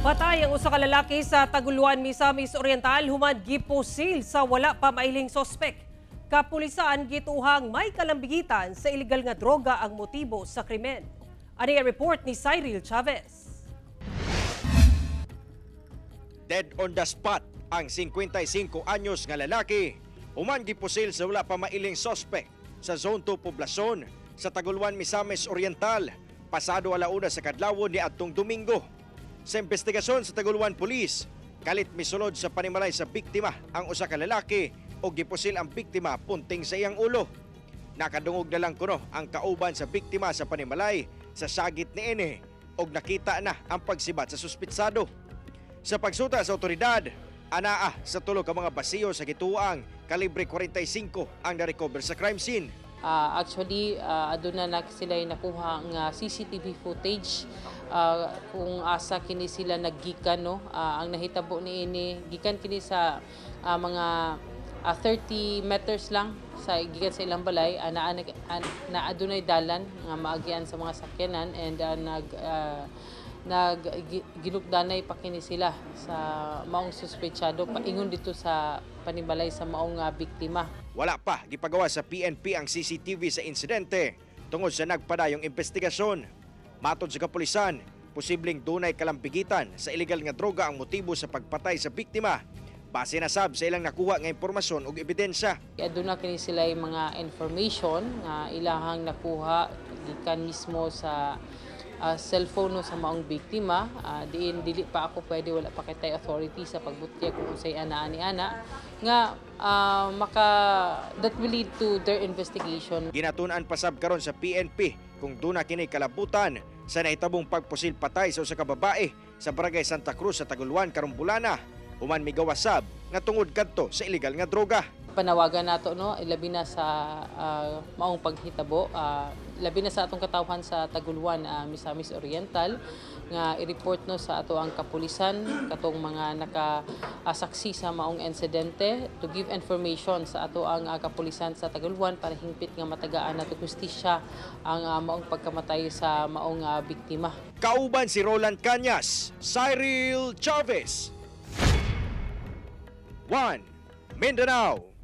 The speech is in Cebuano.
Patay ang usa ka lalaki sa Taguluan, Misamis Oriental human gipusil sa wala pa mailing sospek. Kapulisan gituhang may kalambigitan sa illegal nga droga ang motibo sa krimen. Ani ang report ni Cyril Chavez. Dead on the spot ang 55 anyos nga lalaki human gipusil sa wala pa mailing sospek sa Zone 2 poblasyon sa Taguluan, Misamis Oriental, pasado 1:00 sa kadlawon ni adtong Domingo. Sa investigasyon sa Taguluan Police, kalit misulod sa panimalay sa biktima ang usa ka lalaki o gipusil ang biktima punting sa iyang ulo. Nakadungog na lang kuno ang kauban sa biktima sa panimalay sa sagit niini og nakita na ang pagsibat sa suspitsado. Sa pagsuta sa otoridad, anaa sa tulo ka mga basiyo sa gituang kalibre 45 ang na-recover sa crime scene. Actually, aduna na sila nakuha nga CCTV footage kung asa kini sila naggikan, no. Ang nahitabo niini, gikan kini sa mga 30 meters lang sa gikan sa ilang balay, naa na adunay dalan nga maagian sa mga sakyanan and nag nag ginupdanay pa kini sila sa maong suspetsado paingon dito sa panimalay sa maong biktima. Wala pa gipagawa sa PNP ang CCTV sa insidente tungod sa nagpadayong investigasyon. Matod sa kapulisan, posibleng dunay kalambigitan sa illegal nga droga ang motibo sa pagpatay sa biktima. Base na sab sa ilang nakuha nga impormasyon ug ebidensya. Aduna kini sila yung mga information nga ilahang nakuha gikan mismo sa cellphone, no, sa maong biktima. Diin dili pa ako pwede, wala pa kitay authority sa pagbutya kung unsay anaa ni ana nga maka that will lead to their investigation. Ginatun-an pasab karon sa PNP kung duna kini kalabutan sa nahitabong pagpusil patay sa usa ka babae sa Barangay Santa Cruz sa Taguluan karong bulana, human migawas sab nga tungod kadto sa illegal nga droga. Panawagan nato, no, labi na sa maong paghitabo, labi na sa atong katawhan sa Taguluan, Misamis Oriental, nga i-report, no, sa ato ang kapulisan katong mga nakasaksi sa maong insidente, to give information sa ato ang kapulisan sa Taguluan para hingpit nga matagaan nato hustisya ang maong pagkamatay sa maong biktima. Kauban si Roland Cañas, Cyril Chavez. 1 Mindanao.